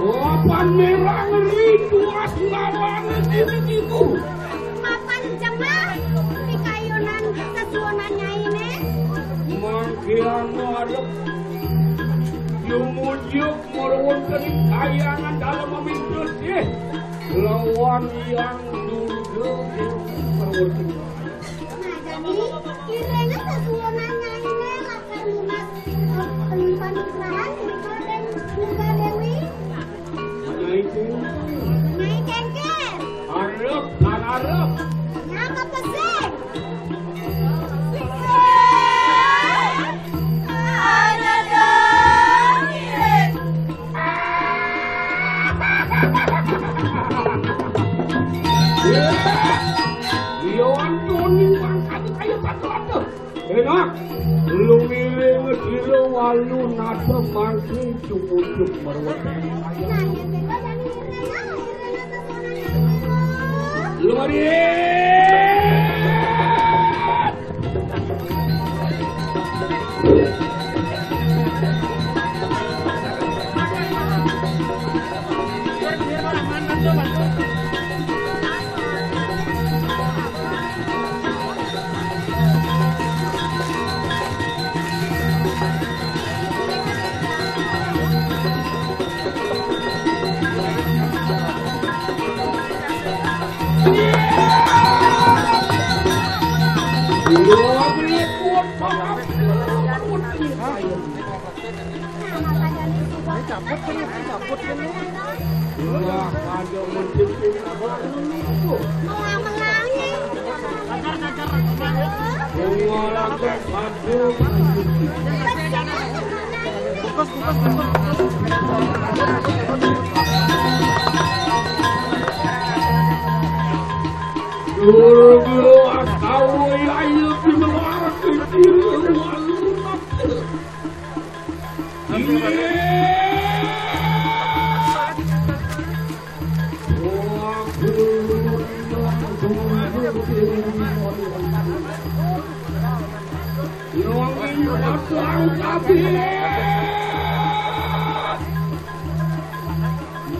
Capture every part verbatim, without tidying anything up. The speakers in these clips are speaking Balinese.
Papan merang ritu asnawane diri iku. Papan jemah pikayunan sesuwunan nyaine. Mangke anu arep yumujuk mawonten kayangan dalem mimpi lawan Hyang Durga Dewi Parwati. Nah, jani iringe sesuwunan nyaine lakar nunas, eh, panigrahan ring Durga Dewi. Nyai Cengker. Nyai Cengker. Arep, lan arep. Nyapa pesik? Iya, Antoni mangkat kaya batu adoh. Enak. Lumiring sira walu nada mangku cumucuk merwet. Lumaris.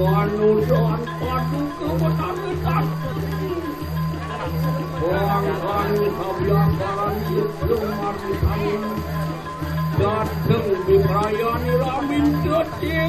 Manusa paduka wetane. Wong kang kabiasaran yeksa manusané dateng bibrayani lamin dadi.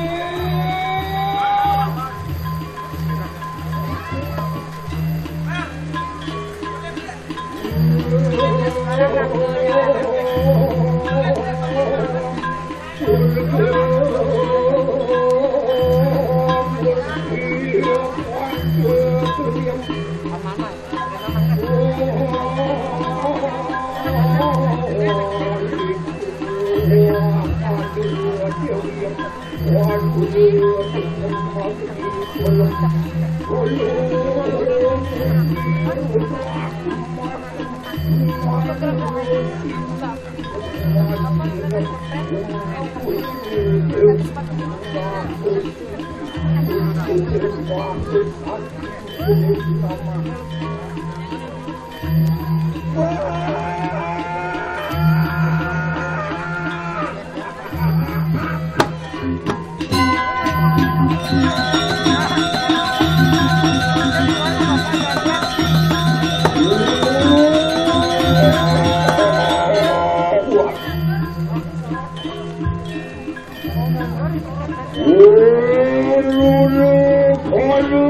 Ulune kalu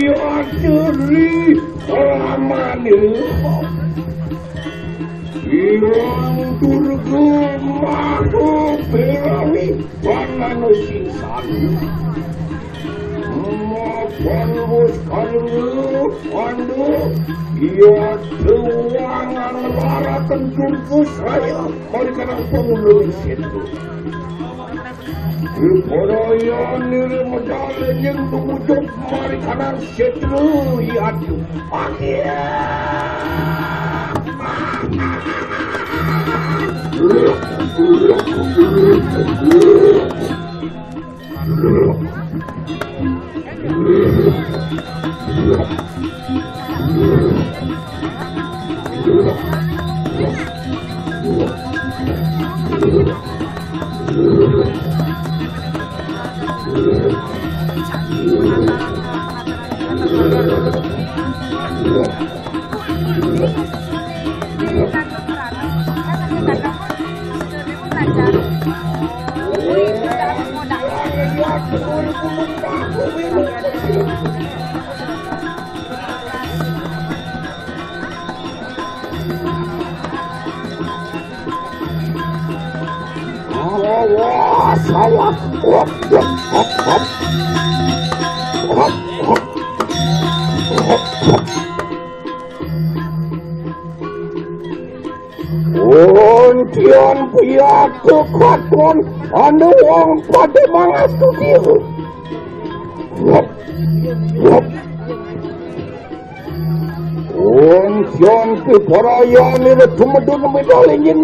ya diri ramane. Hyang Durga maha berani pananu singsan. Mapan wis kalu anu ya dewangan laraken Durga saya mari kanang pangulu isin. Para yang nire medal yen tumuju mari kanang setra yadu. Panggil. Awas, awas. Hop, hop, hop, hop. Hop, hop. Hop, hop. Untian piatu katon anu wong pada mangastuti. Hop, hop. Om Shanti Parayani Tumedun Medal Ingin.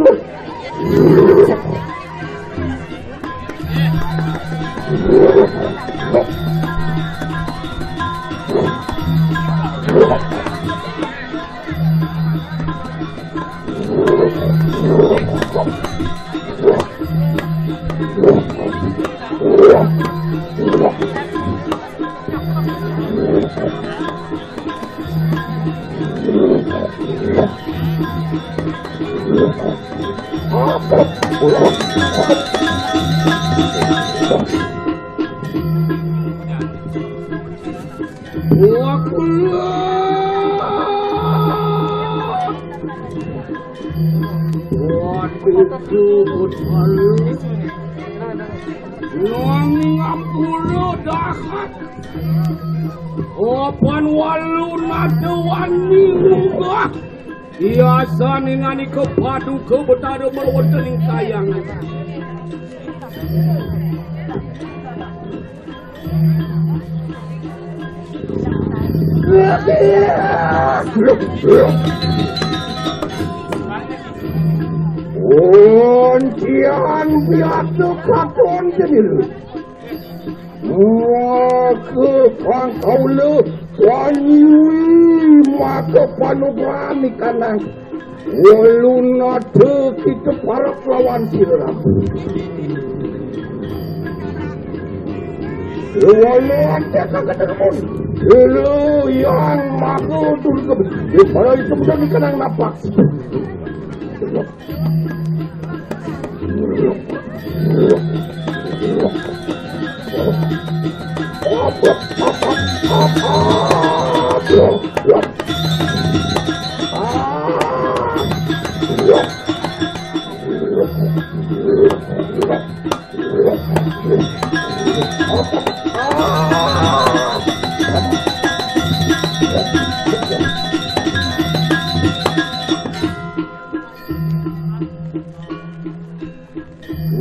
Waduh, waduh. Nuwun ngapura dahat. Opan walu nadewani munggah. Yasan inganika paduka Betara mawonten ing kayangan. Uncian biasa katon jenil. Maka pangkaula wani maka panugrahan ikanang. Walunata kita parak lawan sira. Walunata kakatamun. Ila yang maka turga. Para itu bukan ikanang napak.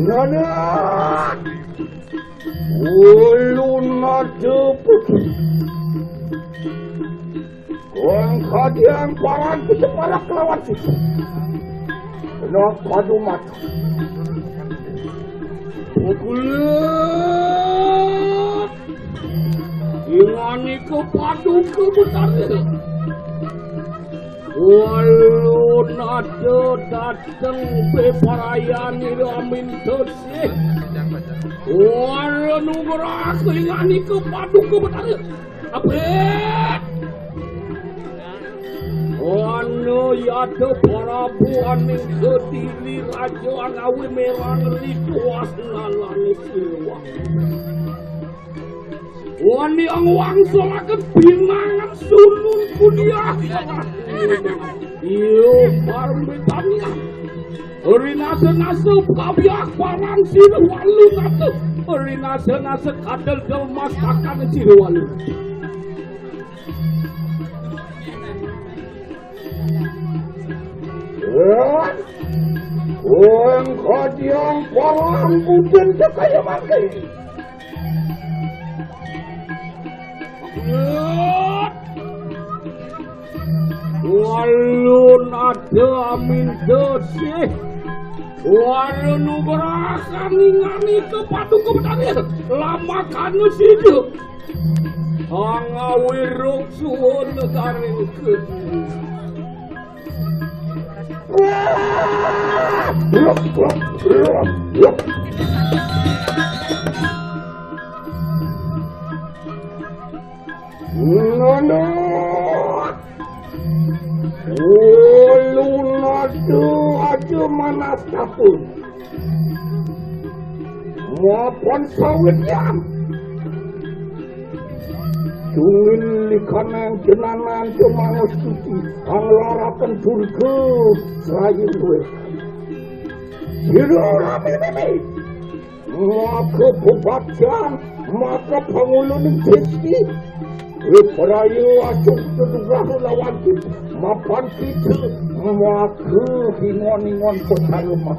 Nana! Ulun ada putus. Kong kadiang paran kita parak lawan sisi. Kena kadu mata. Pukulah. Ingani ke paduka betara. Walunata dateng beparayani ramin tesih. Wala nugraha inganika paduka betara. Abet. Wana yata Prabu aning kediri raja anawi merang lituas ngalane siluang. Wani ang wangsulaken pinangan sulun kuliah. Iyo, parmitanya. Rinasa-nasa pabiak parang sira walu nata. Rinasa-nasa kadel delmas akan sira walu. Wengko Adiang parang putih cakaya mangke. Walun ada minda sih. Walun nugrakan ngani ke Paduka Betara. Lamakana sida. Angawiruk suwun garing kedua. Ngono. Ulun ada aja manas kapun. Mapan sawit yam. Tungin likanan jenanan jemangus suci, anglaraken durga, selain duwe. Sira rame-rame. Maka bebatian, maka panguluning Gusti. Wipraya acung tedugahu lawan kita. Mapan kita, maka hingon-hingon petara mah.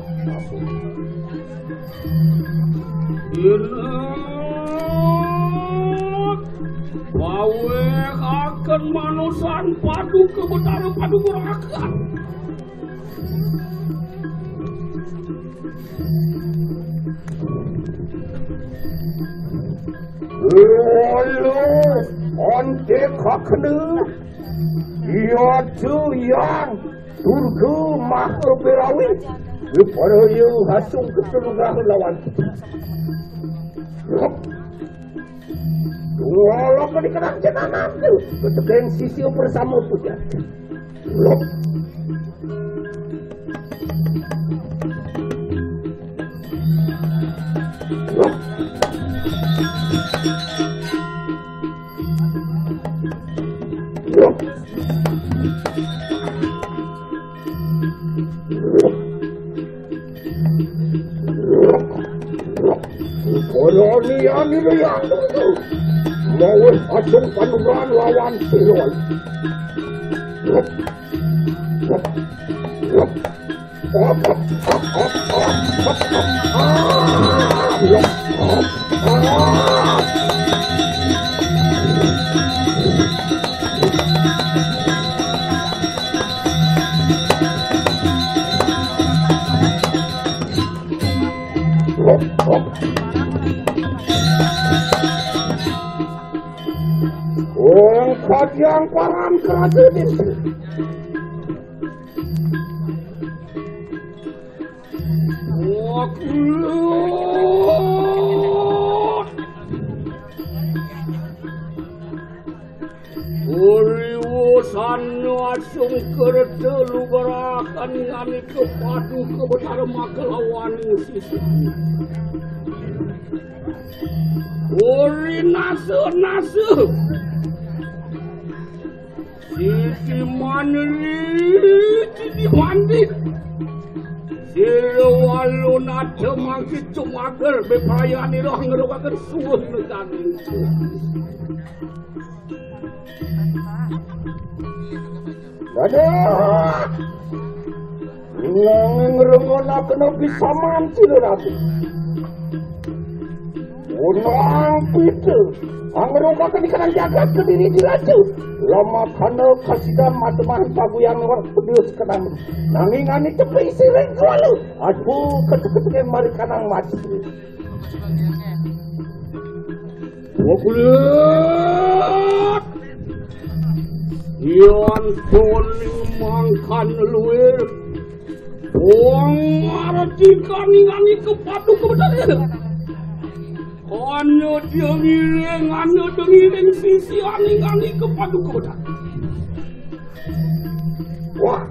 Inut, pawekaken manusan Paduka Betara Paduka Rakan. Lolo, onte kakene, iya tu yang Durga Maha Berawi, Wipraya hasung ketulungan lawan. Wala kadi kenang jenangan tu, betekan sisi bersama puja. Koloni yang ini yang itu. Mau acung panuran lawan Tirol. Wong kajang paran kerajaan. Uriwo sana asung kereta lubarakan ngani kepadu kebenar makelawan sisi. Uri nasa-nasa. Siti manri, siti mandi. Sira walun ada mangkit cumager beprayanira ngerukaken suwun negari. Dadah. Nanging rengonakena bisaman sira rabi. Unang pita, angrukaken ikanan jagat kediri diraju. Lamakana kasidan matemahan paguyan ngor pedus kenang. Nanging ani tepi siring kuala. Aduh, ketek-ketek mari kanang mati. Wakulit. Yan toning mangkan luir. Wong marati kaningani kepadu kebedaran. Ana dia ngiring, ana dia ngiring sisi aningani kepadu kebedaran. Wah.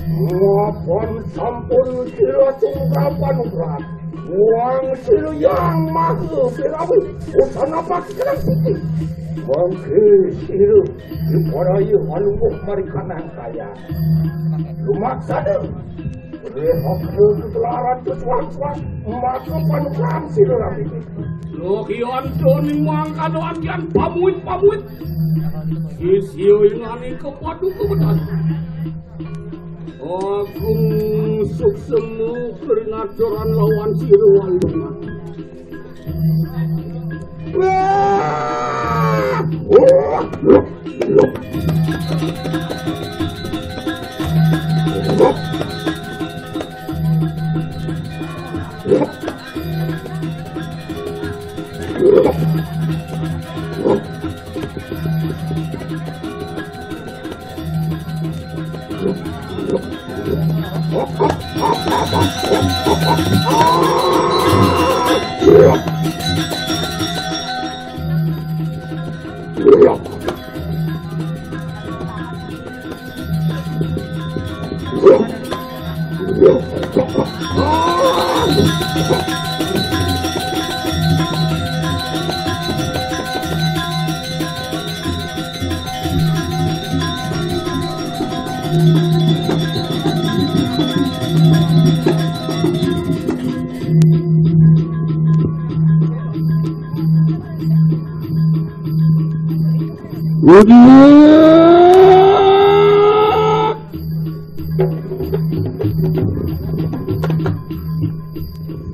Mapan sampun sira tunggal panugrahan. Wang sira yang maha sirawi. Usan apa sekarang siti. Mangke sira diparaya alungguh mari kanang kaya. Lumaksana. Rehok ketularan kesuan-suan. Maka panugrahan sira rabi. Lo kian toni mangkado andian pamuit-pamuit. Sisio ingani kepadu kebedan. Agung Semu keur ngacoran lawan si Irwaluna. Wah!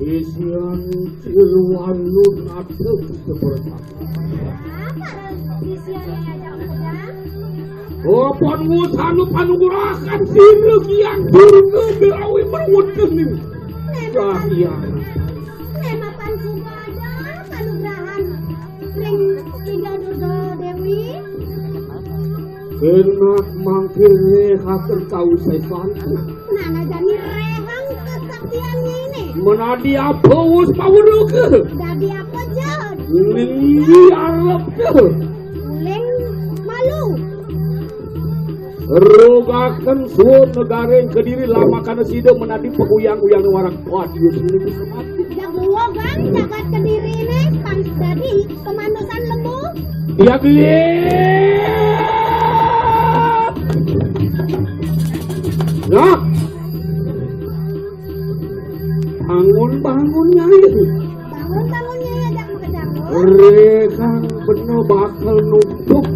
Isian Irwalun atep seperti. Apa isiannya ya, Jang Pedang? Oh, pon ngusanu panugurahan sirih yang durga belawi merwut kening. Memang Wah, iya. Memang pan suka aja panugrahan. Ring Ida Durga Dewi. Kena mangkir hasil kau setan. Nah, nah, jadi rehang kesaktiannya ini. Menadi apa wus paweruke? Dadi apa jod? Linggi arep ke. Uling malu. Rogaken suun negara yang kediri lamakana sida menadi peguyang-guyang warak kuat. Jagowo gang jagat kediri ini pan dadi pemandusan lembu. Ya, geli. Nah. Bangun, bangun, Nyai. Bangun, bangun, Nyai, ajak makan jamu. Rekang bener bakal nutup.